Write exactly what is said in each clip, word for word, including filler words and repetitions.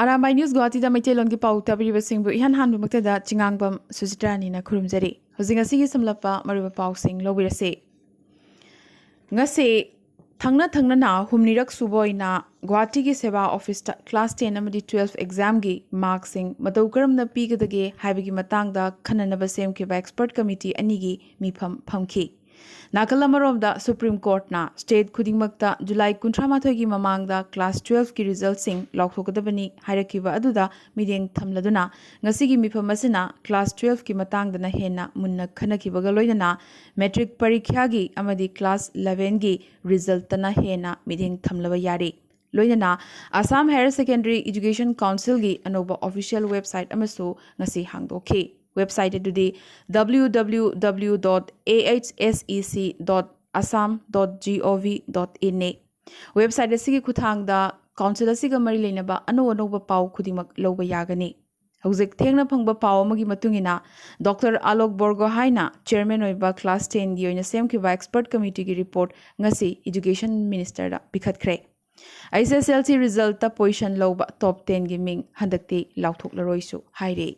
Arambai news ꯒꯨꯋꯥꯍꯥꯇꯤꯗ ꯃꯩꯇꯩꯂꯣꯟꯒꯤ ꯄꯥꯎ ꯇꯥꯕꯤꯔꯤꯕꯁꯤꯡꯕꯨ ꯏꯍꯥꯟ ꯍꯥꯟꯕꯃꯛꯇꯗ ꯆꯤꯉꯥꯡꯕꯝ ꯁꯨꯖꯤꯇ꯭ꯔꯥꯅꯤꯅ ꯈꯨꯔꯨꯝꯖꯔꯤ꯫ ꯍꯧꯖꯤꯛ ꯉꯁꯤꯒꯤ ꯁꯝꯂꯞꯄ ꯃꯔꯨꯑꯣꯏꯕ ꯄꯥꯎꯁꯤꯡ ꯂꯧꯕꯤꯔꯁꯤ꯫ ꯉꯁꯤ ꯊꯪꯅ ꯊꯪꯅꯅ ꯍꯨꯝꯅꯤꯔꯛ ꯁꯨꯕ ꯑꯣꯏꯅ ꯒꯨꯋꯥꯍꯥꯇꯤꯒꯤ ꯁꯦꯕꯥ ꯑꯣꯐꯤꯁꯇ ꯀ꯭ꯂꯥꯁ ꯇꯦꯟ ꯑꯃꯗꯤ ꯇꯨꯋꯦꯜꯐ ꯑꯦꯛꯖꯥꯝꯒꯤ ꯃꯥꯔꯛꯁꯤꯡ ꯃꯇꯧ ꯀꯔꯝꯅ ꯄꯤꯒꯗꯒꯦ ꯍꯥꯏꯕꯒꯤ ꯃꯇꯥꯡꯗ ꯈꯟꯅꯅꯕ ꯁꯦꯝꯈꯤꯕ ꯑꯦꯛꯁꯄꯔꯠ ꯀꯃꯤꯇꯤ ꯑꯅꯤꯒꯤ ꯃꯤꯐꯝ ꯐꯝꯈꯤ꯫ ꯅꯥꯀꯜ ꯑꯃꯔꯣꯝꯗ, ꯁꯨꯄ꯭ꯔꯤꯝ ꯀꯣꯔꯠꯅ ꯁ꯭ꯇꯦꯠ ꯈꯨꯗꯤꯡꯃꯛꯇ ꯖꯨꯂꯥꯏ ꯀꯨꯟꯊ꯭ꯔꯥ ꯃꯥꯊꯣꯏꯒꯤ ꯃꯃꯥꯡꯗ ꯀ꯭ꯂꯥꯁ ꯇꯨꯋꯦꯜꯐꯀꯤ ꯔꯤꯖꯜꯠꯁꯤꯡ ꯂꯥꯎꯊꯣꯛꯀꯗꯕꯅꯤ ꯍꯥꯏꯔꯛꯈꯤꯕ ꯑꯗꯨꯗ ꯃꯤꯠꯌꯦꯡ ꯊꯝꯂꯗꯨꯅ, ꯉꯁꯤꯒꯤ ꯃꯤꯐꯝ ꯑꯁꯤꯅ ꯀ꯭ꯂꯥꯁ ꯇꯨꯋꯦꯜꯐꯀꯤ ꯃꯇꯥꯡꯗꯅ ꯍꯦꯟꯅ ꯃꯨꯟꯅ ꯈꯟꯅꯈꯤꯕꯒ ꯂꯣꯏꯅꯅ, ꯃꯦꯇ꯭ꯔꯤꯛ ꯄꯔꯤꯈ꯭ꯌꯥꯒꯤ ꯑꯃꯗꯤ ꯀ꯭ꯂꯥꯁ ꯏꯂꯦꯚꯦꯟꯒꯤ ꯔꯤꯖꯜꯠꯇꯅ ꯍꯦꯟꯅ ꯃꯤꯠꯌꯦꯡ ꯊꯝꯂꯕ ꯌꯥꯔꯤ꯫ ꯂꯣꯏꯅꯅ ꯑꯁꯥꯝ ꯍꯥꯌꯔ ꯁꯦꯀꯦꯟꯗꯔꯤ ꯏꯖꯨꯀꯦꯁꯟ ꯀꯥꯎꯟꯁꯤꯜꯒꯤ ꯑꯅꯧꯕ ꯑꯣꯐꯤꯁꯤꯌꯦꯜ ꯋꯦꯕꯁꯥꯏꯠ ꯑꯃꯁꯨ ꯉꯁꯤ ꯍꯥꯡꯗꯣꯛꯈꯤ꯫ ꯋꯦꯕꯁꯥꯏꯠ ꯑꯗꯨꯗꯤ W W W dot A H S E C dot assam dot gov dot in ꯅꯤ꯫ ꯋꯦꯕꯁꯥꯏꯠ ꯑꯁꯤꯒꯤ ꯈꯨꯠꯊꯥꯡꯗ ꯀꯥꯎꯟꯁꯤꯜ ꯑꯁꯤꯒ ꯃꯔꯤ ꯂꯩꯅꯕ ꯑꯅꯧ ꯑꯅꯧꯕ ꯄꯥꯎ ꯈꯨꯗꯤꯡꯃꯛ ꯂꯧꯕ ꯌꯥꯒꯅꯤ꯫ ꯍꯧꯖꯤꯛ ꯊꯦꯡꯅ ꯐꯪꯕ ꯄꯥꯎ ꯑꯃꯒꯤ ꯃꯇꯨꯡ ꯏꯟꯅ, ꯗꯣꯛꯇꯔ ꯑꯥꯂꯣꯛ ꯕꯣꯔꯒꯣꯍꯥꯏꯅ ꯆꯦꯌꯔꯃꯦꯟ ꯑꯣꯏꯕ ꯀ꯭ꯂꯥꯁ ꯇꯦꯟꯒꯤ ꯑꯣꯏꯅ ꯁꯦꯝꯈꯤꯕ ꯑꯦꯛꯁꯄꯔꯠ ꯀꯃꯤꯇꯤꯒꯤ ꯔꯤꯄꯣꯔꯠ ꯉꯁꯤ ꯏꯖꯨꯀꯦꯁꯟ ꯃꯤꯅꯤꯁꯇꯔꯗ ꯄꯤꯈꯠꯈ꯭ꯔꯦ꯫ H S S L C ꯔꯤꯖꯜꯠꯇ ꯄꯣꯖꯤꯁꯟ ꯂꯧꯕ ꯇꯣꯞ ꯇꯦꯟꯒꯤ ꯃꯤꯡ ꯍꯟꯗꯛꯇꯤ ꯂꯥꯎꯊꯣꯛꯂꯔꯣꯏꯁꯨ ꯍꯥꯏꯔꯤ꯫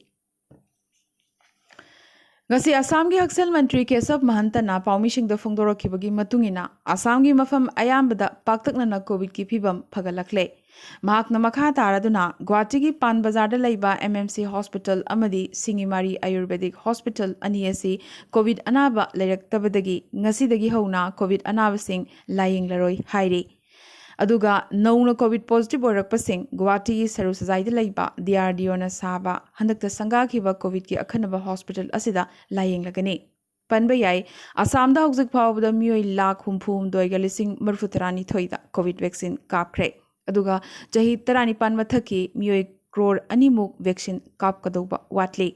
ꯉꯁꯤ ꯑꯁꯥꯝꯒꯤ ꯍꯛꯁꯦꯜ ꯃꯟꯇ꯭ꯔꯤ ꯀꯦꯁꯕ ꯃꯍꯟꯇꯅ ꯄꯥꯎꯃꯤꯁꯤꯡꯗ ꯐꯣꯡꯗꯣꯔꯛꯈꯤꯕꯒꯤ ꯃꯇꯨꯡ ꯏꯟꯅ, ꯑꯁꯥꯝꯒꯤ ꯃꯐꯝ ꯑꯌꯥꯝꯕꯗ ꯄꯥꯛꯇꯛꯅꯅ ꯀꯣꯚꯤꯗꯀꯤ ꯐꯤꯕꯝ ꯐꯒꯠꯂꯛꯂꯦ꯫ ꯃꯍꯥꯛꯅ ꯃꯈꯥ ꯇꯥꯔꯗꯨꯅ ꯒꯨꯋꯥꯍꯥꯇꯤꯒꯤ ꯄꯥꯟ ꯕꯖꯥꯔꯗ ꯂꯩꯕ M M C ꯍꯣꯁꯄꯤꯇꯥꯜ ꯑꯃꯗꯤ ꯁꯤꯡꯒꯤꯃꯥꯔꯤ ꯑꯥꯌꯨꯔꯕꯦꯗꯤꯛ ꯍꯣꯁꯄꯤꯇꯥꯜ ꯑꯅꯤ ꯑꯁꯤ ꯀꯣꯚꯤꯗ ꯑꯅꯥꯕ ꯂꯩꯔꯛꯇꯕꯗꯒꯤ ꯉꯁꯤꯗꯒꯤ ꯍꯧꯅ ꯀꯣꯚꯤꯗ ꯑꯅꯥꯕꯁꯤꯡ ꯂꯥꯌꯦꯡꯂꯔꯣꯏ ꯍꯥꯏꯔꯤ꯫ ꯑꯗꯨꯒ ꯅꯧꯅ ꯀꯣꯚꯤꯗ ꯄꯣꯖꯤꯇꯤꯚ ꯑꯣꯏꯔꯛꯄꯁꯤꯡ ꯒꯨꯋꯥꯍꯥꯇꯤꯒꯤ ꯁꯔꯨ ꯁꯖꯥꯏꯗ ꯂꯩꯕ D R D O ꯅ ꯁꯥꯕ ꯍꯟꯗꯛꯇ ꯁꯪꯒꯥꯈꯤꯕ ꯀꯣꯚꯤꯗꯀꯤ ꯑꯈꯟꯅꯕ ꯍꯣꯁꯄꯤꯇꯥꯜ ꯑꯁꯤꯗ ꯂꯥꯌꯦꯡꯂꯒꯅꯤ꯫ ꯄꯟꯕ ꯌꯥꯏ, ꯑꯁꯥꯝꯗ ꯍꯧꯖꯤꯛ ꯐꯥꯎꯕꯗ ꯃꯤꯑꯣꯏ ꯂꯥꯈ ꯍꯨꯝꯐꯨ ꯍꯨꯝꯗꯣꯏꯒ ꯂꯤꯁꯤꯡ ꯃꯔꯤꯐꯨ ꯇꯔꯥꯅꯤꯊꯣꯏꯗ ꯀꯣꯚꯤꯗ ꯚꯦꯛꯁꯤꯟ ꯀꯥꯞꯈ꯭ꯔꯦ꯫ ꯑꯗꯨꯒ ꯆꯍꯤ ꯇꯔꯥꯅꯤꯄꯥꯟ ꯃꯊꯛꯀꯤ ꯃꯤꯑꯣꯏ ꯀ꯭ꯔꯣꯔ ꯑꯅꯤꯃꯨꯛ ꯚꯦꯛꯁꯤꯟ ꯀꯥꯞꯀꯗꯧꯕ ꯋꯥꯠꯂꯤ꯫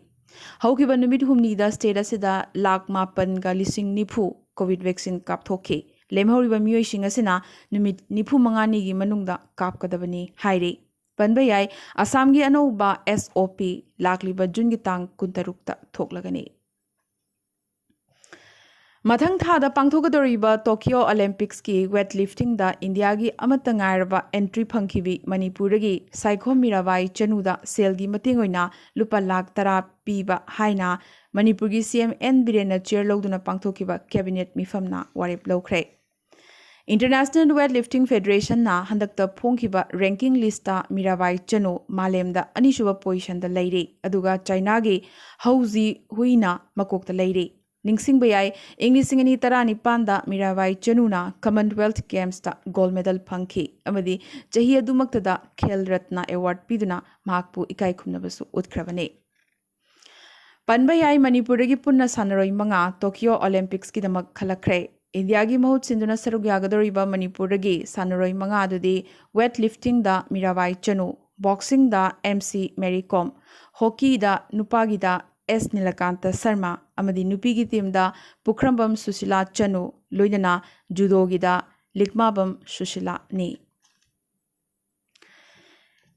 ꯍꯧꯈꯤꯕ ꯅꯨꯃꯤꯠ ꯍꯨꯝꯅꯤꯗ ꯁ꯭ꯇꯦꯠ ꯑꯁꯤꯗ ꯂꯥꯈ ꯃꯥꯄꯟꯒ ꯂꯤꯁꯤꯡ ꯅꯤꯐꯨ ꯀꯣꯚꯤꯗ ꯚꯦꯛꯁꯤꯟ ꯀꯥꯞꯊꯣꯛꯈꯤ꯫ ꯂꯦꯝꯍꯧꯔꯤꯕ ꯃꯤꯑꯣꯏꯁꯤꯡ ꯑꯁꯤꯅ ꯅꯨꯃꯤꯠ ꯅꯤꯐꯨ ꯃꯉꯥꯅꯤꯒꯤ ꯃꯅꯨꯡꯗ ꯀꯥꯞꯀꯗꯕꯅꯤ ꯍꯥꯏꯔꯤ꯫ ꯄꯟꯕ ꯌꯥꯏ, ꯑꯁꯥꯝꯒꯤ ꯑꯅꯧꯕ S O P ꯂꯥꯛꯂꯤꯕ ꯖꯨꯟꯒꯤ ꯇꯥꯡ ꯀꯨꯟꯇꯔꯨꯛꯇ ꯊꯣꯛꯂꯒꯅꯤ꯫ ꯃꯊꯪ ꯊꯥꯗ ꯄꯥꯡꯊꯣꯛꯀꯗꯧꯔꯤꯕ ꯇꯣꯀꯤꯌꯣ ꯑꯣꯂꯦꯝꯄꯤꯛꯁꯀꯤ ꯋꯦꯠ ꯂꯤꯐꯇꯤꯡꯗ ꯏꯟꯗꯤꯌꯥꯒꯤ ꯑꯃꯠꯇ ꯉꯥꯏꯔꯕ ꯑꯦꯟꯇ꯭ꯔꯤ ꯐꯪꯈꯤꯕꯤ ꯃꯅꯤꯄꯨꯔꯗꯒꯤ ꯁꯥꯏꯈꯣꯝ ꯃꯤꯔꯥꯕꯥꯏ ꯆꯅꯨꯗ ꯁꯦꯜꯒꯤ ꯃꯇꯦꯡ ꯑꯣꯏꯅ ꯂꯨꯄꯥ ꯂꯥꯈ ꯇꯔꯥ ꯄꯤꯕ ꯍꯥꯏꯅ ꯃꯅꯤꯄꯨꯔꯒꯤ ꯁꯤ ꯑꯦꯝ ꯑꯦꯟ ꯕꯤꯔꯦꯟꯅ ꯆꯤꯌꯔ ꯂꯧꯗꯨꯅ ꯄꯥꯡꯊꯣꯛꯈꯤꯕ ꯀꯦꯕꯤꯅꯦꯠ ꯃꯤꯐꯝꯅ ꯋꯥꯔꯦꯞ ꯂꯧꯈ꯭ꯔꯦ꯫ ꯏꯟꯇꯔꯅꯦꯁꯅꯦꯜ ꯋꯦꯠ ꯂꯤꯐꯇꯤꯡ ꯐꯦꯗꯔꯦꯁꯟꯅ ꯍꯟꯗꯛꯇ ꯐꯣꯡꯈꯤꯕ ꯔꯦꯡꯀꯤꯡ ꯂꯤꯁꯇ ꯃꯤꯔꯥꯕꯥꯏ ꯆꯅꯨ ꯃꯥꯂꯦꯝꯗ ꯑꯅꯤꯁꯨꯕ ꯄꯣꯖꯤꯁꯟꯗ ꯂꯩꯔꯤ, ꯑꯗꯨꯒ ꯆꯥꯏꯅꯥꯒꯤ ꯍꯧ ꯖꯤ ꯍꯨꯏꯅ ꯃꯀꯣꯛꯇ ꯂꯩꯔꯤ꯫ ꯅꯤꯡꯁꯤꯡꯕ ꯌꯥꯏ, ꯏꯪ ꯂꯤꯁꯤꯡ ꯑꯅꯤ ꯇꯔꯥꯅꯤꯄꯥꯟꯗ ꯃꯤꯔꯥꯕꯥꯏ ꯆꯅꯨꯅ ꯀꯃꯟꯋꯦꯜꯊ ꯒꯦꯝꯁꯇ ꯒꯣꯜꯗ ꯃꯦꯗꯜ ꯐꯪꯈꯤ ꯑꯃꯗꯤ ꯆꯍꯤ ꯑꯗꯨꯃꯛꯇꯗ ꯈꯦꯜ ꯔꯠꯅ ꯑꯦꯋꯥꯔꯗ ꯄꯤꯗꯨꯅ ꯃꯍꯥꯛꯄꯨ ꯏꯀꯥꯏ ꯈꯨꯝꯅꯕꯁꯨ ꯎꯠꯈ꯭ꯔꯕꯅꯤ꯫ ꯄꯟꯕ ꯌꯥꯏ, ꯃꯅꯤꯄꯨꯔꯗꯒꯤ ꯄꯨꯟꯅ ꯁꯥꯟꯅꯔꯣꯏ ꯃꯉꯥ ꯇꯣꯀꯤꯌꯣ ꯑꯣꯂꯦꯝꯄꯤꯛꯁꯀꯤꯗꯃꯛ ꯈꯜꯂꯛꯈ꯭ꯔꯦ꯫ ꯏꯟꯗꯤꯌꯥꯒꯤ ꯃꯍꯨꯠ ꯁꯤꯟꯗꯨꯅ ꯁꯔꯨꯛ ꯌꯥꯒꯗꯧꯔꯤꯕ ꯃꯅꯤꯄꯨꯔꯗꯒꯤ ꯁꯥꯟꯅꯔꯣꯏ ꯃꯉꯥ ꯑꯗꯨꯗꯤ weight ꯂꯤꯐꯇꯤꯡꯗ Mirabai Chanu, ꯕꯣꯛꯁꯤꯡꯗ M C Mary ꯀꯣꯝ, ꯍꯣꯀꯤꯗ ꯅꯨꯄꯥꯒꯤꯗ ꯑꯦꯁ ꯅꯤꯂꯀꯥꯟꯇ ꯁꯔꯃ ꯑꯃꯗꯤ ꯅꯨꯄꯤꯒꯤ ꯇꯤꯝꯗ ꯄꯨꯈ꯭ꯔꯝꯕꯝ ꯁꯨꯁꯤꯂꯥ ꯆꯅꯨ, ꯂꯣꯏꯅꯅ ꯖꯨꯗꯣꯒꯤꯗ ꯂꯤꯛꯃꯥꯕꯝ ꯁꯨꯁꯤꯂꯥꯅꯤ꯫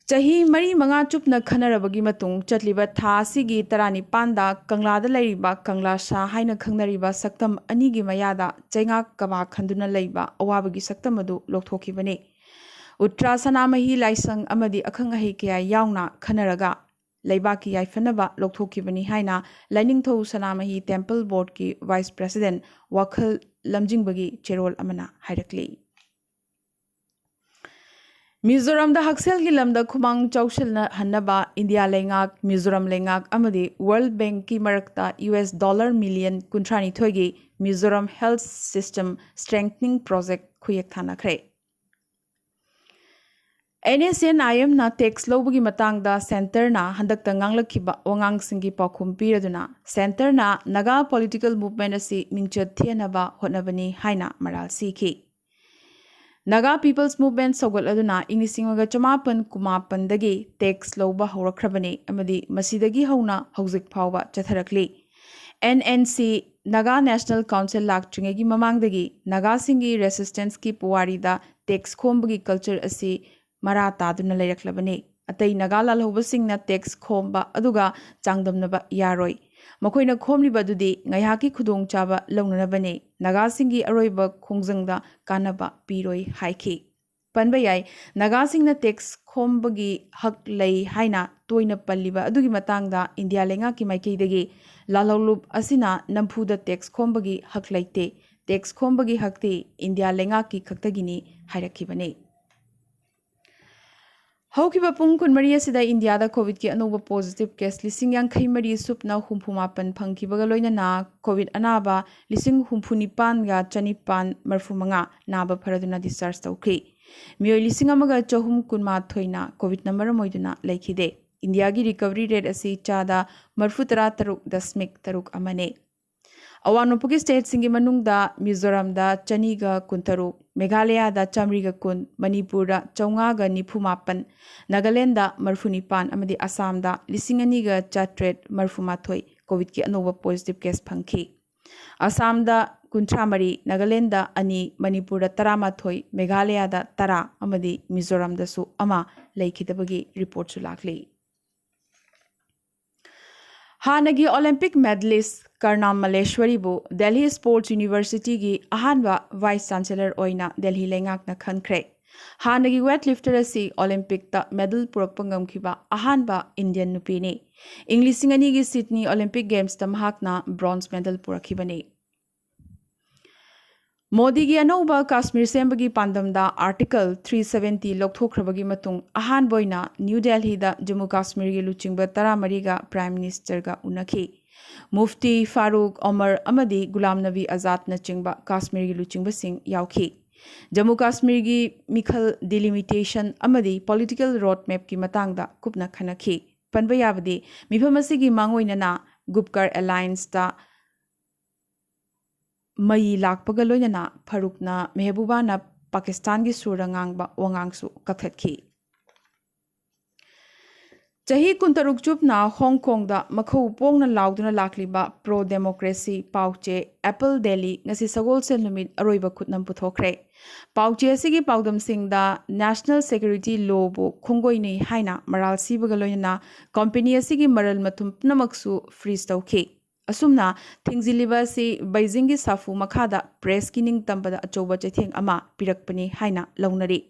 ꯆꯍꯤ ꯃꯔꯤ ꯃꯉꯥ ꯆꯨꯞꯅ ꯈꯟꯅꯔꯕꯒꯤ ꯃꯇꯨꯡ ꯆꯠꯂꯤꯕ ꯊꯥ ꯑꯁꯤꯒꯤ ꯇꯔꯥꯅꯤꯄꯥꯟꯗ ꯀꯪꯂꯥꯗ ꯂꯩꯔꯤꯕ ꯀꯪꯂꯥ ꯁꯥ ꯍꯥꯏꯅ ꯈꯪꯅꯔꯤꯕ ꯁꯛꯇꯝ ꯑꯅꯤꯒꯤ ꯃꯌꯥꯗ ꯆꯩꯉꯥꯛ ꯀꯃꯥ ꯈꯟꯗꯨꯅ ꯂꯩꯕ ꯑꯋꯥꯕꯒꯤ ꯁꯛꯇꯝ ꯑꯗꯨ ꯂꯧꯊꯣꯛꯈꯤꯕꯅꯤ꯫ ꯎꯇ꯭ꯔꯥ ꯁꯅꯥꯃꯍꯤ ꯂꯥꯏꯁꯪ ꯑꯃꯗꯤ ꯑꯈꯪ ꯑꯍꯩ ꯀꯌꯥ ꯌꯥꯎꯅ ꯈꯟꯅꯔꯒ ꯂꯩꯕꯥꯛꯀꯤ ꯌꯥꯏꯐꯅꯕ ꯂꯧꯊꯣꯛꯈꯤꯕꯅꯤ ꯍꯥꯏꯅ ꯂꯥꯏꯅꯤꯡꯊꯧ ꯁꯅꯥꯃꯍꯤ ꯇꯦꯝꯄꯜ ꯕꯣꯔꯗꯀꯤ ꯚꯥꯏꯁ ꯄ꯭ꯔꯦꯁꯤꯗꯦꯟ ꯋꯥꯈꯜ ꯂꯝꯖꯤꯡꯕꯒꯤ ꯆꯦꯔꯣꯜ ꯑꯃꯅ ꯍꯥꯏꯔꯛꯂꯤ꯫ ꯃꯤꯖꯣꯔꯥꯝꯗ ꯍꯛꯁꯦꯜꯒꯤ ꯂꯝꯗ ꯈꯨꯃꯥꯡ ꯆꯥꯎꯁꯤꯜꯍꯟꯅꯕ ꯏꯟꯗꯤꯌꯥ ꯂꯩꯉꯥꯛ, ꯃꯤꯖꯣꯔꯥꯝ ꯂꯩꯉꯥꯛ ꯑꯃꯗꯤ ꯋꯥꯔꯜꯗ ꯕꯦꯡꯛꯀꯤ ꯃꯔꯛꯇ ꯌꯨ ꯑꯦꯁ ꯗꯣꯂꯔ ꯃꯤꯂꯤꯌꯟ ꯀꯨꯟꯊ꯭ꯔꯥꯅꯤꯊꯣꯏꯒꯤ Mizoram health system strengthening project ꯈꯨꯌꯦꯛ ꯊꯥꯅꯈ꯭ꯔꯦ꯫ ꯑꯦꯟ ꯑꯦꯁ ꯑꯦꯟ ꯑꯥꯏ ꯑꯦꯝꯅ ꯇꯦꯛꯁ ꯂꯧꯕꯒꯤ ꯃꯇꯥꯡꯗ ꯁꯦꯟꯇꯔꯅ ꯍꯟꯗꯛꯇ ꯉꯥꯡꯂꯛꯈꯤꯕ ꯋꯥꯉꯥꯡꯁꯤꯡꯒꯤ ꯄꯥꯎꯈꯨꯝ ꯄꯤꯔꯗꯨꯅ ꯁꯦꯟꯇꯔꯅ ꯅꯥꯒꯥ ꯄꯣꯂꯤꯇꯤꯀꯦꯜ ꯃꯨꯚꯃꯦꯟꯠ ꯑꯁꯤ ꯃꯤꯡꯆꯠ ꯊꯤꯍꯟꯅꯕ ꯍꯣꯠꯅꯕꯅꯤ ꯍꯥꯏꯅ ꯃꯔꯥꯜ ꯁꯤꯈꯤ꯫ ꯅꯥꯒꯥ ꯄꯤꯄꯜꯁ ꯃꯨꯚꯃꯦꯟꯠ ꯁꯧꯒꯠꯂꯗꯨꯅ ꯏꯪ ꯂꯤꯁꯤꯡ ꯑꯃꯒ ꯆꯃꯥꯄꯟ ꯀꯨꯟꯃꯥꯄꯟꯗꯒꯤ ꯇꯦꯛꯁ ꯂꯧꯕ ꯍꯧꯔꯛꯈ꯭ꯔꯕꯅꯤ ꯑꯃꯗꯤ ꯃꯁꯤꯗꯒꯤ ꯍꯧꯅ ꯍꯧꯖꯤꯛ ꯐꯥꯎꯕ ꯆꯠꯊꯔꯛꯂꯤ꯫ And N C, Naga national council ꯂꯥꯛꯇ꯭ꯔꯤꯉꯩꯒꯤ ꯃꯃꯥꯡꯗꯒꯤ ꯅꯥꯒꯥꯁꯤꯡꯒꯤ ꯔꯦꯁꯤꯁꯇꯦꯟꯁꯀꯤ ꯄꯨꯋꯥꯔꯤꯗ ꯇꯦꯛꯁ ꯈꯣꯝꯕꯒꯤ ꯀꯜꯆꯔ ꯑꯁꯤ ꯃꯔꯥ ꯇꯥꯗꯨꯅ ꯂꯩꯔꯛꯂꯕꯅꯤ꯫ ꯑꯇꯩ ꯅꯥꯒꯥ ꯂꯥꯜꯍꯧꯕꯁꯤꯡꯅ ꯇꯦꯛꯁ ꯈꯣꯝꯕ ꯑꯗꯨꯒ ꯆꯥꯡꯗꯝꯅꯕ ꯌꯥꯔꯣꯏ꯫ ꯃꯈꯣꯏꯅ ꯈꯣꯝꯂꯤꯕ ꯑꯗꯨꯗꯤ ꯉꯥꯏꯍꯥꯛꯀꯤ ꯈꯨꯗꯣꯡꯆꯥꯕ ꯂꯧꯅꯅꯕꯅꯤ, ꯅꯥꯒꯥꯁꯤꯡꯒꯤ ꯑꯔꯣꯏꯕ ꯈꯣꯡꯖꯪꯗ ꯀꯥꯟꯅꯕ ꯄꯤꯔꯣꯏ ꯍꯥꯏꯈꯤ꯫ ꯄꯟꯕ ꯌꯥꯏ, ꯅꯥꯒꯥꯁꯤꯡꯅ ꯇꯦꯛꯁ ꯈꯣꯝꯕꯒꯤ ꯍꯛ ꯂꯩ ꯍꯥꯏꯅ ꯇꯣꯏꯅ ꯄꯜꯂꯤꯕ ꯑꯗꯨꯒꯤ ꯃꯇꯥꯡꯗ ꯏꯟꯗꯤꯌꯥ ꯂꯩꯉꯥꯛꯀꯤ ꯃꯥꯏꯀꯩꯗꯒꯤ ꯂꯥꯜꯍꯧꯂꯨꯞ ꯑꯁꯤꯅ ꯅꯝꯐꯨꯗ ꯇꯦꯛꯁ ꯈꯣꯝꯕꯒꯤ ꯍꯛ ꯂꯩꯇꯦ, ꯇꯦꯛꯁ ꯈꯣꯝꯕꯒꯤ ꯍꯛꯇꯤ ꯏꯟꯗꯤꯌꯥ ꯂꯩꯉꯥꯛꯀꯤ ꯈꯛꯇꯒꯤꯅꯤ ꯍꯥꯏꯔꯛꯈꯤꯕꯅꯤ꯫ ꯍꯧꯈꯤꯕ ꯄꯨꯡ ꯀꯨꯟꯃꯔꯤ ꯑꯁꯤꯗ ꯏꯟꯗꯤꯌꯥꯗ ꯀꯣꯚꯤꯗꯀꯤ ꯑꯅꯧꯕ ꯄꯣꯖꯤꯇꯤꯚ ꯀꯦꯁ ꯂꯤꯁꯤꯡ ꯌꯥꯡꯈꯩ ꯃꯔꯤ ꯁꯨꯞꯅ ꯍꯨꯝꯐꯨ ꯃꯥꯄꯟ ꯐꯪꯈꯤꯕꯒ ꯂꯣꯏꯅꯅ ꯀꯣꯚꯤꯗ ꯑꯅꯥꯕ ꯂꯤꯁꯤꯡ ꯍꯨꯝꯐꯨ ꯅꯤꯄꯥꯟꯒ ꯆꯅꯤꯄꯥꯟ ꯃꯔꯤꯐꯨ ꯃꯉꯥ ꯅꯥꯕ ꯐꯔꯗꯨꯅ ꯗꯤꯁꯆꯥꯔꯖ ꯇꯧꯈ꯭ꯔꯤ꯫ ꯃꯤꯑꯣꯏ ꯂꯤꯁꯤꯡ ꯑꯃꯒ ꯆꯍꯨꯝ ꯀꯨꯟꯃꯥꯊꯣꯏꯅ ꯀꯣꯚꯤꯗꯅ ꯃꯔꯝ ꯑꯣꯏꯗꯨꯅ ꯂꯩꯈꯤꯗꯦ꯫ ꯏꯟꯗꯤꯌꯥꯒꯤ ꯔꯤꯀꯚꯔꯤ ꯔꯦꯠ ꯑꯁꯤ ꯆꯥꯗ ꯃꯔꯤꯐꯨ ꯇꯔꯥ ꯇꯔꯨꯛ ꯗꯁꯃꯤꯛ ꯇꯔꯨꯛ ꯑꯃꯅꯤ꯫ ꯑꯋꯥꯡ ꯅꯣꯡꯄꯣꯛꯀꯤ ꯁ꯭ꯇꯦꯠꯁꯤꯡꯒꯤ ꯃꯅꯨꯡꯗ ꯃꯤꯖꯣꯔꯥꯝꯗ ꯆꯅꯤꯒ ꯀꯨꯟꯇꯔꯨꯛ, ꯃꯦꯘꯥꯂꯌꯥꯗ ꯆꯥꯃꯔꯤꯒ ꯀꯨꯟ, ꯃꯅꯤꯄꯨꯔꯗ ꯆꯥꯝꯃꯉꯥꯒ ꯅꯤꯐꯨ ꯃꯥꯄꯟ, ꯅꯥꯒꯥꯂꯦꯟꯗ ꯃꯔꯤꯐꯨ ꯅꯤꯄꯥꯟ ꯑꯃꯗꯤ ꯑꯁꯥꯝꯗ ꯂꯤꯁꯤꯡ ꯑꯅꯤꯒ ꯆꯥꯇ꯭ꯔꯦꯠ ꯃꯔꯤꯐꯨ ꯃꯥꯊꯣꯏ ꯀꯣꯚꯤꯗꯀꯤ ꯑꯅꯧꯕ ꯄꯣꯖꯤꯇꯤꯚ ꯀꯦꯁ ꯐꯪꯈꯤ꯫ ꯑꯁꯥꯝꯗ ꯀꯨꯟꯊ꯭ꯔꯥ ꯃꯔꯤ, ꯅꯥꯒꯥꯂꯦꯟꯗ ꯑꯅꯤ, ꯃꯅꯤꯄꯨꯔꯗ ꯇꯔꯥꯃꯥꯊꯣꯏ, ꯃꯦꯘꯥꯂꯌꯥꯗ ꯇꯔꯥ ꯑꯃꯗꯤ ꯃꯤꯖꯣꯔꯥꯝꯗꯁꯨ ꯑꯃ ꯂꯩꯈꯤꯗꯕꯒꯤ ꯔꯤꯄꯣꯔꯠꯁꯨ ꯂꯥꯛꯂꯤ꯫ ꯍꯥꯟꯅꯒꯤ ꯑꯣꯂꯤꯝꯄꯤꯛ ꯃꯦꯗꯂꯤꯁ ꯀꯔꯅꯥꯝ ꯃꯂꯦꯁ꯭ꯋꯔꯤꯕꯨ ꯗꯦꯜꯍꯤ ꯁ꯭ꯄꯣꯔꯠꯁ ꯌꯨꯅꯤꯚꯔꯁꯤꯇꯤꯒꯤ ꯑꯍꯥꯟꯕ ꯚꯥꯏꯁ ꯆꯥꯟꯁꯦꯂꯔ ꯑꯣꯏꯅ ꯗꯦꯜꯍꯤ ꯂꯩꯉꯥꯛꯅ ꯈꯟꯈ꯭ꯔꯦ꯫ ꯍꯥꯟꯅꯒꯤ ꯋꯦꯠ ꯂꯤꯐꯇꯔ ꯑꯁꯤ ꯑꯣꯂꯤꯝꯄꯤꯛꯇ ꯃꯦꯗꯜ ꯄꯨꯔꯛꯄ ꯉꯝꯈꯤꯕ ꯑꯍꯥꯟꯕ ꯏꯟꯗꯤꯌꯟ ꯅꯨꯄꯤꯅꯤ꯫ ꯏꯪ ꯂꯤꯁꯤꯡ ꯑꯅꯤꯒꯤ ꯁꯤꯗꯅꯤ ꯑꯣꯂꯤꯝꯄꯤꯛ ꯒꯦꯝꯁꯇ ꯃꯍꯥꯛꯅ ꯕ꯭ꯔꯣꯟꯖ ꯃꯦꯗꯜ ꯄꯨꯔꯛꯈꯤꯕꯅꯤ꯫ ꯃꯣꯗꯤꯒꯤ ꯑꯅꯧꯕ ꯀꯥꯁꯃꯤꯔ ꯁꯦꯝꯕꯒꯤ ꯄꯥꯟꯗꯝꯗ ꯑꯥꯔꯇꯤꯀꯜ ꯊ꯭ꯔꯤ ꯁꯚꯦꯟꯇꯤ ꯂꯧꯊꯣꯛꯈ꯭ꯔꯕꯒꯤ ꯃꯇꯨꯡ ꯑꯍꯥꯟꯕ ꯑꯣꯏꯅ ꯅ꯭ꯌꯨ ꯗꯦꯜꯍꯤꯗ ꯖꯝꯃꯨ ꯀꯥꯁꯃꯤꯔꯒꯤ ꯂꯨꯆꯤꯡꯕ ꯇꯔꯥꯃꯔꯤꯒ ꯄ꯭ꯔꯥꯏꯝ ꯃꯤꯅꯤꯁꯇꯔꯒ ꯎꯅꯈꯤ꯫ ꯃꯨꯐꯇꯤ ꯐꯥꯔꯨꯛ ꯑꯣꯃꯔ ꯑꯃꯗꯤ ꯒꯨꯂꯥꯝ ꯅꯕꯤ ꯑꯖꯥꯗꯅꯆꯤꯡꯕ ꯀꯥꯁꯃꯤꯔꯒꯤ ꯂꯨꯆꯤꯡꯕꯁꯤꯡ ꯌꯥꯎꯈꯤ꯫ ꯖꯝꯃꯨ ꯀꯥꯁꯃꯤꯔꯒꯤ ꯃꯤꯈꯜ ꯗꯤꯂꯤꯃꯤꯇꯦꯁꯟ ꯑꯃꯗꯤ ꯄꯣꯂꯤꯇꯤꯀꯦꯜ ꯔꯣꯗ ꯃꯦꯞꯀꯤ ꯃꯇꯥꯡꯗ ꯀꯨꯞꯅ ꯈꯟꯅꯈꯤ꯫ ꯄꯟꯕ ꯌꯥꯕꯗꯤ, ꯃꯤꯐꯝ ꯑꯁꯤꯒꯤ ꯃꯥꯡꯑꯣꯏꯅꯅ ꯒꯨꯞꯀꯔ ꯑꯦꯂꯥꯌꯟꯁꯇ ꯃꯩ ꯂꯥꯛꯄꯒ ꯂꯣꯏꯅꯅ ꯐꯥꯔꯨꯛꯅ ꯃꯦꯍꯕꯨꯕꯥꯅ ꯄꯥꯀꯤꯁꯇꯥꯟꯒꯤ ꯁꯨꯔꯗ ꯉꯥꯡꯕ ꯋꯥꯉꯥꯡꯁꯨ ꯀꯛꯊꯠꯈꯤ꯫ ꯆꯍꯤ ꯀꯨꯟꯇꯔꯨꯛ ꯆꯨꯞꯅ ꯍꯣꯡ ꯀꯣꯡꯗ ꯃꯈꯧ ꯄꯣꯡꯅ ꯂꯥꯎꯗꯨꯅ ꯂꯥꯛꯂꯤꯕ ꯄ꯭ꯔꯣ ꯗꯦꯃꯣꯀ꯭ꯔꯦꯁꯤ ꯄꯥꯎꯆꯦ ꯑꯦꯄꯜ ꯗꯦꯂꯤ ꯉꯁꯤ ꯁꯒꯣꯜꯁꯦꯟ ꯅꯨꯃꯤꯠ ꯑꯔꯣꯏꯕ ꯈꯨꯠꯅꯝ ꯄꯨꯊꯣꯛꯈ꯭ꯔꯦ꯫ ꯄꯥꯎꯆꯦ ꯑꯁꯤꯒꯤ ꯄꯥꯎꯗꯝꯁꯤꯡꯗ ꯅꯦꯁꯅꯦꯜ ꯁꯦꯀ꯭ꯌꯨꯔꯤꯇꯤ ꯂꯣꯕꯨ ꯈꯣꯡꯒꯣꯏꯅꯩ ꯍꯥꯏꯅ ꯃꯔꯥꯜ ꯁꯤꯕꯒ ꯂꯣꯏꯅꯅ ꯀꯝꯄꯦꯅꯤ ꯑꯁꯤꯒꯤ ꯃꯔꯜ ꯃꯊꯨꯝ ꯄꯨꯝꯅꯃꯛꯁꯨ ꯐ꯭ꯔꯤꯖ ꯇꯧꯈꯤ꯫ ꯑꯁꯨꯝꯅ ꯊꯤꯡꯖꯤꯜꯂꯤꯕ ꯑꯁꯤ ꯕꯩꯖꯤꯡꯒꯤ ꯁꯥꯐꯨ ꯃꯈꯥꯗ ꯄ꯭ꯔꯦꯁꯀꯤ ꯅꯤꯡꯇꯝꯕꯗ ꯑꯆꯧꯕ ꯆꯩꯊꯦꯡ ꯑꯃ ꯄꯤꯔꯛꯄꯅꯤ ꯍꯥꯏꯅ ꯂꯧꯅꯔꯤ꯫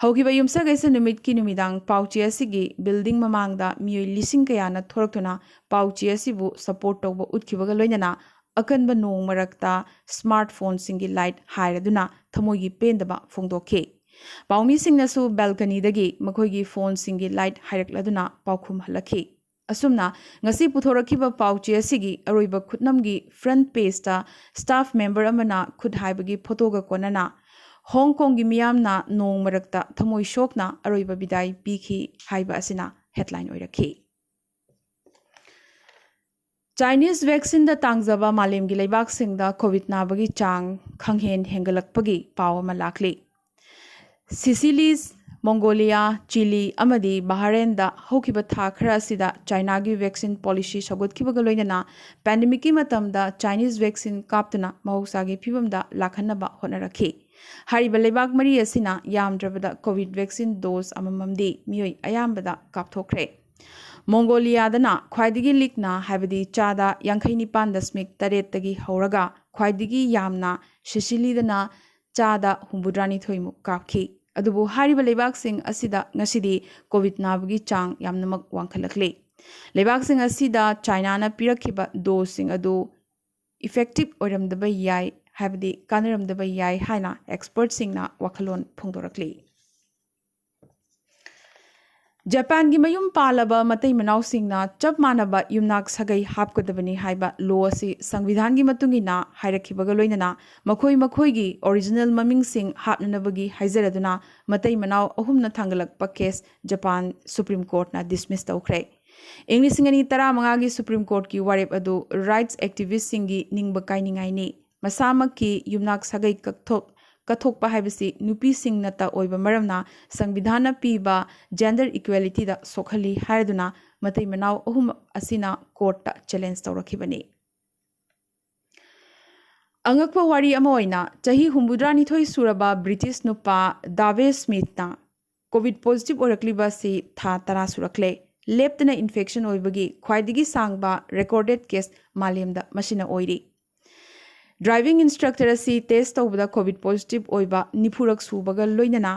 ꯍꯧꯈꯤꯕ ꯌꯨꯝꯁꯀꯩꯁ ꯅꯨꯃꯤꯠꯀꯤ ꯅꯨꯃꯤꯗꯥꯡ ꯄꯥꯎꯆꯦ ꯑꯁꯤꯒꯤ ꯕꯤꯜꯗꯤꯡ ꯃꯃꯥꯡꯗ ꯃꯤꯑꯣꯏ ꯂꯤꯁꯤꯡ ꯀꯌꯥꯅ ꯊꯣꯔꯛꯇꯨꯅ ꯄꯥꯎꯆꯦ ꯑꯁꯤꯕꯨ ꯁꯄꯣꯔꯠ ꯇꯧꯕ ꯎꯠꯈꯤꯕꯒ ꯂꯣꯏꯅꯅ ꯑꯀꯟꯕ ꯅꯣꯡ ꯃꯔꯛꯇ ꯁ꯭ꯃꯥꯔꯠ ꯐꯣꯟꯁꯤꯡꯒꯤ ꯂꯥꯏꯠ ꯍꯥꯏꯔꯗꯨꯅ ꯊꯃꯣꯏꯒꯤ ꯄꯦꯟꯗꯕ ꯐꯣꯡꯗꯣꯛꯈꯤ꯫ ꯄꯥꯎꯃꯤꯁꯤꯡꯅꯁꯨ ꯕꯦꯜꯀꯅꯤꯗꯒꯤ ꯃꯈꯣꯏꯒꯤ ꯐꯣꯟꯁꯤꯡꯒꯤ ꯂꯥꯏꯠ ꯍꯥꯏꯔꯛꯂꯗꯨꯅ ꯄꯥꯎꯈꯨꯝ ꯍꯜꯂꯛꯈꯤ꯫ ꯑꯁꯨꯝꯅ ꯉꯁꯤ ꯄꯨꯊꯣꯔꯛꯈꯤꯕ ꯄꯥꯎꯆꯦ ꯑꯁꯤꯒꯤ ꯑꯔꯣꯏꯕ ꯈꯨꯠꯅꯝꯒꯤ ꯐ꯭ꯔꯟꯠ ꯄꯦꯖꯇ ꯁ꯭ꯇꯥꯐ ꯃꯦꯝꯕꯔ ꯑꯃꯅ ꯈꯨꯠ ꯍꯥꯏꯕꯒꯤ ꯐꯣꯇꯣꯒ ꯀꯣꯟꯅꯅ ꯍꯣꯡ ꯀꯣꯡꯒꯤ ꯃꯤꯌꯥꯝꯅ ꯅꯣꯡ ꯃꯔꯛꯇ ꯊꯃꯣꯏ ꯁꯣꯛꯅ ꯑꯔꯣꯏꯕ ꯕꯤꯗꯥꯏ ꯄꯤꯈꯤ ꯍꯥꯏꯕ ꯑꯁꯤꯅ ꯍꯦꯗꯂꯥꯏꯟ ꯑꯣꯏꯔꯛꯈꯤ꯫ ꯆꯥꯏꯅꯤꯁ ꯚꯦꯛꯁꯤꯟꯗ ꯇꯥꯡꯖꯕ ꯃꯥꯂꯦꯝꯒꯤ ꯂꯩꯕꯥꯛꯁꯤꯡꯗ ꯀꯣꯚꯤꯗ ꯅꯥꯕꯒꯤ ꯆꯥꯡ ꯈꯪꯍꯦꯟ ꯍꯦꯟꯒꯠꯂꯛꯄꯒꯤ ꯄꯥꯎ ꯑꯃ ꯂꯥꯛꯂꯤ꯫ ꯁꯤꯁꯤꯂꯤꯁ, ꯃꯣꯡꯒꯣꯂꯤꯌꯥ, ꯆꯤꯂꯤ ꯑꯃꯗꯤ ꯕꯍꯔꯦꯟꯗ ꯍꯧꯈꯤꯕ ꯊꯥ ꯈꯔ ꯑꯁꯤꯗ ꯆꯥꯏꯅꯥꯒꯤ ꯚꯦꯛꯁꯤꯟ ꯄꯣꯂꯤꯁꯤ ꯁꯧꯒꯠꯈꯤꯕꯒ ꯂꯣꯏꯅꯅ ꯄꯦꯟꯗꯦꯃꯤꯛꯀꯤ ꯃꯇꯝꯗ ꯆꯥꯏꯅꯤꯁ ꯚꯦꯛꯁꯤꯟ ꯀꯥꯞꯇꯨꯅ ꯃꯍꯧꯁꯥꯒꯤ ꯐꯤꯕꯝꯗ ꯂꯥꯛꯍꯟꯅꯕ ꯍꯣꯠꯅꯔꯛꯈꯤ꯫ ꯍꯥꯏꯔꯤꯕ ꯂꯩꯕꯥꯛ ꯃꯔꯤ ꯑꯁꯤꯅ ꯌꯥꯝꯗ꯭ꯔꯕꯗ ꯀꯣꯚꯤꯗ ꯚꯦꯛꯁꯤꯟ ꯗꯣꯁ ꯑꯃꯃꯝꯗꯤ ꯃꯤꯑꯣꯏ ꯑꯌꯥꯝꯕꯗ ꯀꯥꯞꯊꯣꯛꯈ꯭ꯔꯦ꯫ ꯃꯣꯡꯒꯣꯂꯤꯌꯥꯗꯅ ꯈ꯭ꯋꯥꯏꯗꯒꯤ ꯂꯤꯛꯅ, ꯍꯥꯏꯕꯗꯤ ꯆꯥꯗ ꯌꯥꯡꯈꯩ ꯅꯤꯄꯥꯟ ꯗꯁꯃꯤꯛ ꯇꯔꯦꯠꯇꯒꯤ ꯍꯧꯔꯒ ꯈ꯭ꯋꯥꯏꯗꯒꯤ ꯌꯥꯝꯅ ꯁꯤꯁꯤꯂꯤꯗꯅ ꯆꯥꯗ ꯍꯨꯝꯐꯨꯇꯔꯥꯅꯤꯊꯣꯏꯃꯨꯛ ꯀꯥꯞꯈꯤ꯫ ꯑꯗꯨꯕꯨ ꯍꯥꯏꯔꯤꯕ ꯂꯩꯕꯥꯛꯁꯤꯡ ꯑꯁꯤꯗ ꯉꯁꯤꯗꯤ ꯀꯣꯚꯤꯗ ꯅꯥꯕꯒꯤ ꯆꯥꯡ ꯌꯥꯝꯅꯃꯛ ꯋꯥꯡꯈꯠꯂꯛꯂꯤ꯫ ꯂꯩꯕꯥꯛꯁꯤꯡ ꯑꯁꯤꯗ ꯆꯥꯏꯅꯥꯅ ꯄꯤꯔꯛꯈꯤꯕ ꯗꯣꯁꯁꯤꯡ ꯑꯗꯨ ꯏꯐꯦꯛꯇꯤꯚ ꯑꯣꯏꯔꯝꯗꯕ ꯌꯥꯏ, ꯍꯥꯏꯕꯗꯤ ꯀꯥꯟꯅꯔꯝꯗꯕ ꯌꯥꯏ ꯍꯥꯏꯅ ꯑꯦꯛꯁꯄꯔꯠꯁꯤꯡꯅ ꯋꯥꯈꯜꯂꯣꯟ ꯐꯣꯡꯗꯣꯔꯛꯂꯤ꯫ ꯖꯄꯥꯟꯒꯤ ꯃꯌꯨꯝ ꯄꯥꯜꯂꯕ ꯃꯇꯩ ꯃꯅꯥꯎꯁꯤꯡꯅ ꯆꯞ ꯃꯥꯟꯅꯕ ꯌꯨꯝꯅꯥꯛ ꯁꯥꯒꯩ ꯍꯥꯞꯀꯗꯕꯅꯤ ꯍꯥꯏꯕ ꯂꯣ ꯑꯁꯤ ꯁꯪꯕꯤꯙꯥꯟꯒꯤ ꯃꯇꯨꯡ ꯏꯟꯅ ꯍꯥꯏꯔꯛꯈꯤꯕꯒ ꯂꯣꯏꯅꯅ ꯃꯈꯣꯏ ꯃꯈꯣꯏꯒꯤ ꯑꯣꯔꯤꯖꯤꯅꯦꯜ ꯃꯃꯤꯡꯁꯤꯡ ꯍꯥꯞꯅꯅꯕꯒꯤ ꯍꯥꯏꯖꯔꯗꯨꯅ ꯃꯇꯩ ꯃꯅꯥꯎ ꯑꯍꯨꯝꯅ ꯊꯥꯡꯒꯠꯂꯛꯄ ꯀꯦꯁ ꯖꯄꯥꯟ ꯁꯨꯄ꯭ꯔꯤꯝ ꯀꯣꯔꯠꯅ ꯗꯤꯁꯃꯤꯁ ꯇꯧꯈ꯭ꯔꯦ꯫ ꯏꯪ ꯂꯤꯁꯤꯡ ꯑꯅꯤ ꯇꯔꯥꯃꯉꯥꯒꯤ ꯁꯨꯄ꯭ꯔꯤꯝ ꯀꯣꯔꯠꯀꯤ ꯋꯥꯔꯦꯞ ꯑꯗꯨ ꯔꯥꯏꯠꯁ ꯑꯦꯛꯇꯤꯚꯤꯁ꯭ꯠꯁꯤꯡꯒꯤ ꯅꯤꯡꯕ ꯀꯥꯏꯅꯤꯡꯉꯥꯏꯅꯤ꯫ ꯃꯁꯥꯃꯛꯀꯤ ꯌꯨꯝꯅꯥꯛ ꯁꯥꯒꯩ ꯀꯛꯊꯣꯛ ꯀꯠꯊꯣꯛꯄ ꯍꯥꯏꯕꯁꯤ ꯅꯨꯄꯤꯁꯤꯡꯅꯇ ꯑꯣꯏꯕ ꯃꯔꯝꯅ ꯁꯪꯕꯤꯙꯥꯟꯅ ꯄꯤꯕ gender equalityꯗ ꯁꯣꯛꯍꯜꯂꯤ ꯍꯥꯏꯔꯗꯨꯅ ꯃꯇꯩ ꯃꯅꯥꯎ ꯑꯍꯨꯝ ꯑꯁꯤꯅ courtꯇ challenge ꯇꯧꯔꯛꯈꯤꯕꯅꯤ꯫ ꯑꯉꯛꯄ ꯋꯥꯔꯤ ꯑꯃ ꯑꯣꯏꯅ, ꯆꯍꯤ ꯍꯨꯝꯐꯨꯇꯔꯥꯅꯤꯊꯣꯏ ꯁꯨꯔꯕ British ꯅꯨꯄꯥ ꯗꯥꯚꯦ ꯁ꯭ꯃꯤꯊꯅ COVID positive ꯑꯣꯏꯔꯛꯂꯤꯕ ꯑꯁꯤ ꯊꯥ ꯇꯔꯥ ꯁꯨꯔꯛꯂꯦ꯫ ꯂꯦꯞꯇꯅ infection ꯑꯣꯏꯕꯒꯤ ꯈ꯭ꯋꯥꯏꯗꯒꯤ ꯁꯥꯡꯕ recorded case ꯃꯥꯂꯦꯝꯗ ꯃꯁꯤꯅ ꯑꯣꯏꯔꯤ꯫ Driving instructor ꯑꯁꯤ test ꯇꯧꯕꯗ COVID positive ꯑꯣꯏꯕ ꯅꯤꯐꯨꯔꯛ ꯁꯨꯕꯒ ꯂꯣꯏꯅꯅ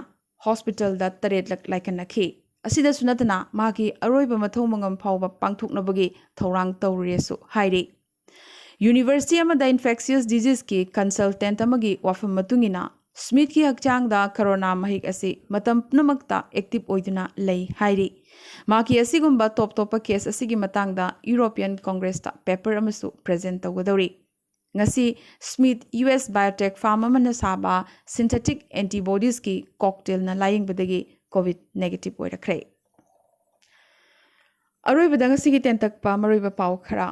hospitalꯗ ꯇꯔꯦꯠꯂꯛ ꯂꯥꯏꯀꯠꯅꯈꯤ꯫ ꯑꯁꯤꯗꯁꯨ ꯅꯠꯇꯅ ꯃꯍꯥꯛꯀꯤ ꯑꯔꯣꯏꯕ ꯃꯊꯧ ꯃꯉꯝ ꯐꯥꯎꯕ ꯄꯥꯡꯊꯣꯛꯅꯕꯒꯤ ꯊꯧꯔꯥꯡ ꯇꯧꯔꯦꯁꯨ ꯍꯥꯏꯔꯤ꯫ University ꯑꯃꯗ infectious diseaseꯀꯤ consultant ꯑꯃꯒꯤ ꯋꯥꯐꯝ ꯃꯇꯨꯡ ꯏꯟꯅ, ꯁ꯭ꯃꯤꯊꯀꯤ ꯍꯛꯆꯥꯡꯗ corona ꯃꯍꯤꯛ ꯑꯁꯤ ꯃꯇꯝ ꯄꯨꯝꯅꯃꯛꯇ active ꯑꯣꯏꯗꯨꯅ ꯂꯩ ꯍꯥꯏꯔꯤ꯫ ꯃꯍꯥꯛꯀꯤ ꯑꯁꯤꯒꯨꯝꯕ ꯇꯣꯞ ꯇꯣꯞꯄ case ꯑꯁꯤꯒꯤ ꯃꯇꯥꯡꯗ European Congressꯇ paper ꯑꯃꯁꯨ present ꯇꯧꯒꯗꯧꯔꯤ꯫ ꯉꯁꯤ Smith U S biotech firm ꯑꯃꯅ ꯁꯥꯕ synthetic antibodiesꯀꯤ cocktailꯅ ꯂꯥꯌꯦꯡꯕꯗꯒꯤ COVID negative ꯑꯣꯏꯔꯛꯈ꯭ꯔꯦ꯫ ꯑꯔꯣꯏꯕꯗ ꯉꯁꯤꯒꯤ ꯇꯦꯟꯇꯛꯄ ꯃꯔꯨꯑꯣꯏꯕ ꯄꯥꯎ ꯈꯔ꯫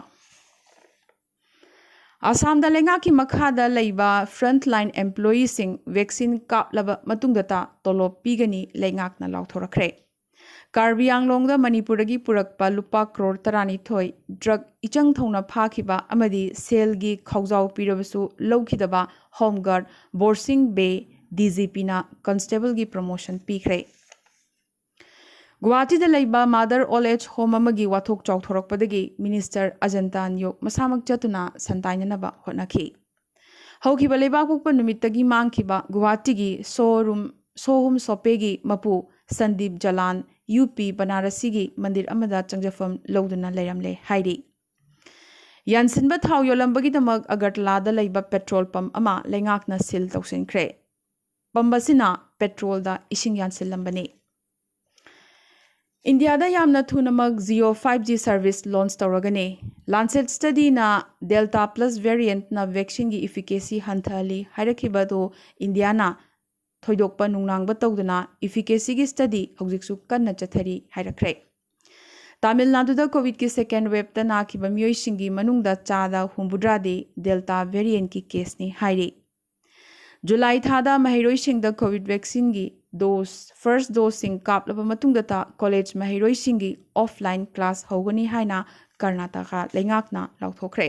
ꯑꯁꯥꯝꯗ ꯂꯩꯉꯥꯛꯀꯤ ꯃꯈꯥꯗ ꯂꯩꯕ frontline employeeꯁꯤꯡ vaccine ꯀꯥꯞꯂꯕ ꯃꯇꯨꯡꯗꯇ ꯇꯣꯂꯣꯞ ꯄꯤꯒꯅꯤ ꯂꯩꯉꯥꯛꯅ ꯂꯥꯎꯊꯣꯔꯛꯈ꯭ꯔꯦ꯫ ꯀꯥꯔꯕꯤ ꯑꯪꯂꯣꯡꯗ ꯃꯅꯤꯄꯨꯔꯗꯒꯤ ꯄꯨꯔꯛꯄ ꯂꯨꯄꯥ ꯀ꯭ꯔꯣꯔ ꯇꯔꯥꯅꯤꯊꯣꯏ drug ꯏꯆꯪ ꯊꯧꯅ ꯐꯥꯈꯤꯕ ꯑꯃꯗꯤ ꯁꯦꯜꯒꯤ ꯈꯥꯎꯖꯥꯎ ꯄꯤꯔꯕꯁꯨ ꯂꯧꯈꯤꯗꯕ home guard ꯕꯣꯔꯁꯤꯡ ꯕꯦ DGPꯅ constableꯒꯤ promotion ꯄꯤꯈ꯭ꯔꯦ꯫ ꯒꯨꯋꯥꯍꯥꯇꯤꯗ ꯂꯩꯕ mother old age home ꯑꯃꯒꯤ ꯋꯥꯊꯣꯛ ꯆꯥꯎꯊꯣꯔꯛꯄꯗꯒꯤ minister ꯑꯖꯟꯇꯥ ꯅꯤꯌꯣꯛ ꯃꯁꯥꯃꯛ ꯆꯠꯇꯨꯅ ꯁꯟꯇꯥꯏꯅꯅꯕ ꯍꯣꯠꯅꯈꯤ꯫ ꯍꯧꯈꯤꯕ ꯂꯩꯕꯥꯛꯄꯣꯛꯄ ꯅꯨꯃꯤꯠꯇꯒꯤ ꯃꯥꯡꯈꯤꯕ ꯒꯨꯋꯥꯍꯥꯇꯤꯒꯤ ꯁꯣꯔꯨꯝ, ꯁꯣꯍꯨꯝ ꯁꯣꯄꯦꯒꯤ ꯃꯄꯨ ꯁꯟꯗꯤꯞ ꯖꯂꯥꯟ ꯌꯨ ꯄꯤ ꯕꯅꯥꯔꯁꯤꯒꯤ ꯃꯟꯗꯤꯔ ꯑꯃꯗ ꯆꯪꯖꯐꯝ ꯂꯧꯗꯨꯅ ꯂꯩꯔꯝꯂꯦ ꯍꯥꯏꯔꯤ꯫ ꯌꯥꯟꯁꯤꯟꯕ ꯊꯥꯎ ꯌꯣꯜꯂꯝꯕꯒꯤꯗꯃꯛ ꯑꯒꯔꯇꯂꯥꯗ ꯂꯩꯕ petrol pump ꯑꯃ ꯂꯩꯉꯥꯛꯅ seal ꯇꯧꯁꯤꯟꯈ꯭ꯔꯦ꯫ Pump ꯑꯁꯤꯅ petrolꯗ ꯏꯁꯤꯡ ꯌꯥꯟꯁꯤꯜꯂꯝꯕꯅꯤ꯫ ꯏꯟꯗꯤꯌꯥꯗ ꯌꯥꯝꯅ ꯊꯨꯅꯃꯛ Jio five G service launch ꯇꯧꯔꯒꯅꯤ꯫ Lancet studyꯅ Delta plus variantꯅ vaccineꯒꯤ efficacy ꯍꯟꯊꯍꯜꯂꯤ ꯍꯥꯏꯔꯛꯈꯤꯕ ꯑꯗꯨ ꯏꯟꯗꯤꯌꯥꯅ ꯊꯣꯏꯗꯣꯛꯄ ꯅꯨꯡꯅꯥꯡꯕ ꯇꯧꯗꯅ efficacyꯒꯤ study ꯍꯧꯖꯤꯛꯁꯨ ꯀꯟꯅ ꯆꯠꯊꯔꯤ ꯍꯥꯏꯔꯛꯈ꯭ꯔꯦ꯫ ꯇꯥꯃꯤꯜ ꯅꯥꯗꯨꯗ COVIDꯀꯤ second waveꯇ ꯅꯥꯈꯤꯕ ꯃꯤꯑꯣꯏꯁꯤꯡꯒꯤ ꯃꯅꯨꯡꯗ ꯆꯥꯗ ꯍꯨꯝꯐꯨꯇꯔꯥꯗꯤ Delta variantꯀꯤ caseꯅꯤ ꯍꯥꯏꯔꯤ꯫ ꯖꯨꯂꯥꯏ ꯊꯥꯗ ꯃꯍꯩꯔꯣꯏꯁꯤꯡꯗ ꯀꯣꯚꯤꯗ ꯚꯦꯛꯁꯤꯟꯒꯤ ꯗꯣꯁ ꯐꯥꯔꯁ ꯗꯣꯁꯁꯤꯡ ꯀꯥꯞꯂꯕ ꯃꯇꯨꯡꯗꯇ ꯀꯣꯂꯦꯖ ꯃꯍꯩꯔꯣꯏꯁꯤꯡꯒꯤ ꯑꯣꯐꯂꯥꯏꯟ ꯀ꯭ꯂꯥꯁ ꯍꯧꯒꯅꯤ ꯍꯥꯏꯅ ꯀꯔꯅꯥꯇꯀꯥ ꯂꯩꯉꯥꯛꯅ ꯂꯥꯎꯊꯣꯛꯈ꯭ꯔꯦ꯫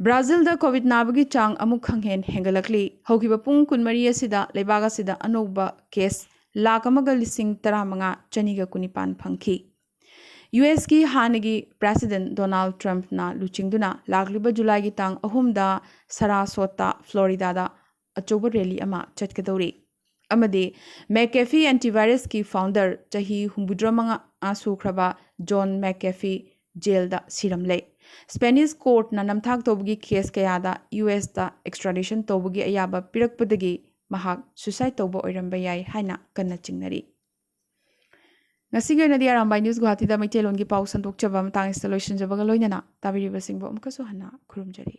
ꯕ꯭ꯔꯥꯖꯤꯜꯗ ꯀꯣꯚꯤꯗ ꯅꯥꯕꯒꯤ ꯆꯥꯡ ꯑꯃꯨꯛ ꯈꯪꯍꯦꯟ ꯍꯦꯟꯒꯠꯂꯛꯂꯤ꯫ ꯍꯧꯈꯤꯕ ꯄꯨꯡ ꯀꯨꯟꯃꯔꯤ ꯑꯁꯤꯗ ꯂꯩꯕꯥꯛ ꯑꯁꯤꯗ ꯑꯅꯧꯕ ꯀꯦꯁ ꯂꯥꯈ ꯑꯃꯒ ꯂꯤꯁꯤꯡ ꯇꯔꯥꯃꯉꯥ ꯆꯅꯤꯒ ꯀꯨꯟꯅꯤꯄꯥꯟ ꯐꯪꯈꯤ꯫ ꯌꯨ ꯑꯦꯁꯀꯤ ꯍꯥꯟꯅꯒꯤ ꯄ꯭ꯔꯦꯁꯤꯗꯦꯟ ꯗꯣꯅꯥꯜꯗ ꯇ꯭ꯔꯝꯞꯅ ꯂꯨꯆꯤꯡꯗꯨꯅ ꯂꯥꯛꯂꯤꯕ ꯖꯨꯂꯥꯏꯒꯤ ꯇꯥꯡ ꯑꯍꯨꯝꯗ ꯁꯥꯔꯥꯁꯣꯠꯇ ꯐ꯭ꯂꯣꯔꯤꯗꯥꯗ ꯑꯆꯧꯕ ꯔꯦꯂꯤ ꯑꯃ ꯆꯠꯀꯗꯧꯔꯤ꯫ ꯑꯃꯗꯤ ꯃꯦꯀꯦꯐꯤ ꯑꯦꯟꯇꯤꯚꯥꯏꯔꯁꯀꯤ ꯐꯥꯎꯟꯗꯔ ꯆꯍꯤ ꯍꯨꯝꯐꯨꯇꯔꯥ ꯃꯉꯥ ꯁꯨꯈ꯭ꯔꯕ ꯖꯣꯟ ꯃꯦꯀꯦꯐꯤ ꯖꯦꯜꯗ ꯁꯤꯔꯝꯂꯦ꯫ ꯁ꯭ꯄꯦꯅꯤꯁ ꯀꯣꯔꯠꯅ ꯅꯝꯊꯥꯛ ꯇꯧꯕꯒꯤ ꯀꯦꯁ ꯀꯌꯥꯗ ꯌꯨ ꯑꯦꯁꯇ ꯑꯦꯛꯁꯇ꯭ꯔꯥꯗꯤꯁꯟ ꯇꯧꯕꯒꯤ ꯑꯌꯥꯕ ꯄꯤꯔꯛꯄꯗꯒꯤ ꯃꯍꯥꯛ ꯁꯨꯁꯥꯏꯗ ꯇꯧꯕ ꯑꯣꯏꯔꯝꯕ ꯌꯥꯏ ꯍꯥꯏꯅ ꯀꯟꯅ ꯆꯤꯡꯅꯔꯤ꯫ ꯉꯁꯤꯒꯤ ꯑꯣꯏꯅꯗꯤ ꯑꯔꯥꯝꯕꯥꯏ ꯅ꯭ꯌꯨꯁ ꯒꯨꯋꯥꯍꯥꯇꯤꯗ ꯃꯩꯇꯩꯂꯣꯟꯒꯤ ꯄꯥꯎ ꯁꯟꯗꯣꯛꯆꯕ ꯃꯇꯥꯡ ꯑꯁꯤꯗ ꯂꯣꯏꯁꯤꯟꯖꯕꯒ ꯂꯣꯏꯅꯅ ꯇꯥꯕꯤꯔꯤꯕꯁꯤꯡꯕꯨ ꯑꯃꯨꯛꯀꯁꯨ ꯍꯟꯅ ꯈꯨꯔꯨꯝꯖꯔꯤ꯫